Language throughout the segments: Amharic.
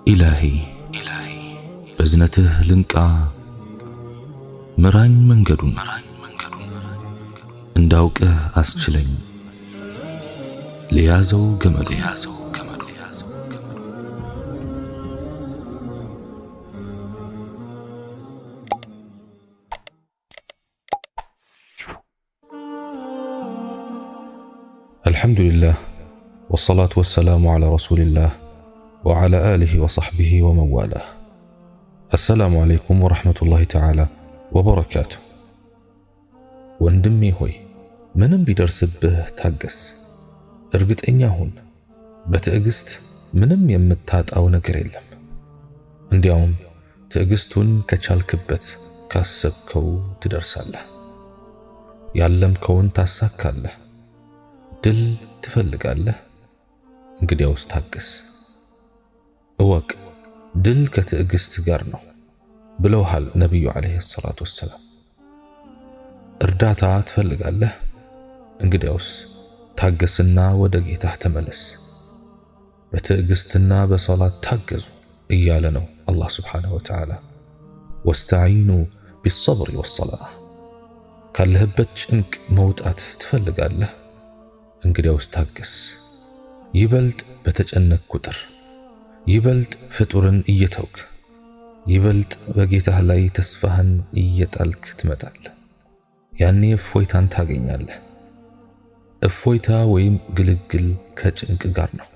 ኢላሂ በዝነትህ ልንቃ ምራኝ መንገዱን እንዳውቅህ አስችለኝ ليازو جمل الحمد لله والصلاة والسلام على رسول الله وعلى آله وصحبه ومن والاه. السلام عليكم ورحمة الله تعالى وبركاته. ወንድሜ ሆይ ምንም ቢደርስብህ ታገስ። እርግጠኛ ሁን፣ በትዕግስት ምንም የምታጣው ነገር የለም። እንዲያውም ትዕግስቱን ከቻልክበት ካሰብከው ትደርሳለህ፣ ያለምከውን ታሳካለህ። ድል ትፈልጋለህ? እንግዲያውስ ታገስ። እወቅ፣ ድል ከትዕግስት ጋር ነው ብለውሃል ነቢዩ ዓለይሂ ሰላቱ ወሰላም። እርዳታ ትፈልጋለህ? እንግዲያውስ ታገስና ወደ ጌታህ ተመለስ። በትዕግስትና በሰላት ታገዙ እያለ ነው አላህ ስብሓነሁ ወተዓላ። ወስተዒኑ ቢሰብሪ ወሰላህ። ካለህበት ጭንቅ መውጣት ትፈልጋለህ? እንግዲያውስ ታገስ። ይበልጥ በተጨነቅ ቁጥር፣ ይበልጥ ፍጡርን እየተውክ፣ ይበልጥ በጌታህ ላይ ተስፋህን እየጣልክ ትመጣለህ። ያኔ እፎይታን ታገኛለህ። እፎይታ ወይም ግልግል ከጭንቅ ጋር ነው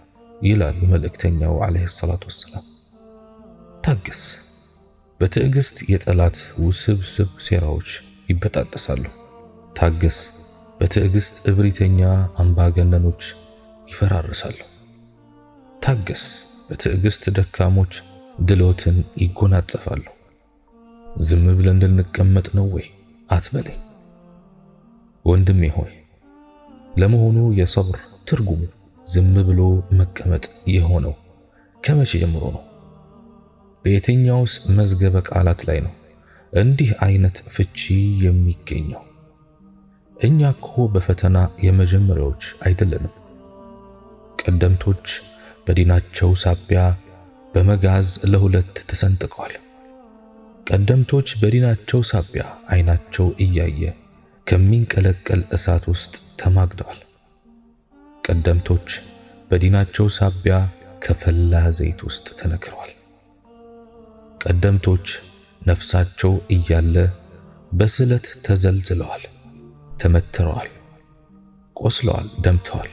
ይላሉ መልእክተኛው ዓለይሂ ሰላቱ ወሰላም። ታገስ። በትዕግስት የጠላት ውስብስብ ሴራዎች ይበጣጠሳሉ። ታገስ። በትዕግስት እብሪተኛ አምባገነኖች ይፈራርሳሉ። ታገስ። በትዕግስት ደካሞች ድሎትን ይጎናጸፋሉ። ዝም ብለን እንድንቀመጥ ነው ወይ አትበለኝ። ወንድሜ ሆይ ለመሆኑ የሰብር ትርጉሙ ዝም ብሎ መቀመጥ የሆነው ከመቼ ጀምሮ ነው? በየትኛውስ መዝገበ ቃላት ላይ ነው እንዲህ አይነት ፍቺ የሚገኘው? እኛ እኮ በፈተና የመጀመሪያዎች አይደለንም። ቀደምቶች በዲናቸው ሳቢያ በመጋዝ ለሁለት ተሰንጥቀዋል። ቀደምቶች በዲናቸው ሳቢያ አይናቸው እያየ ከሚንቀለቀል እሳት ውስጥ ተማግደዋል። ቀደምቶች በዲናቸው ሳቢያ ከፈላ ዘይት ውስጥ ተነክረዋል። ቀደምቶች ነፍሳቸው እያለ በስለት ተዘልዝለዋል፣ ተመትረዋል፣ ቆስለዋል፣ ደምተዋል።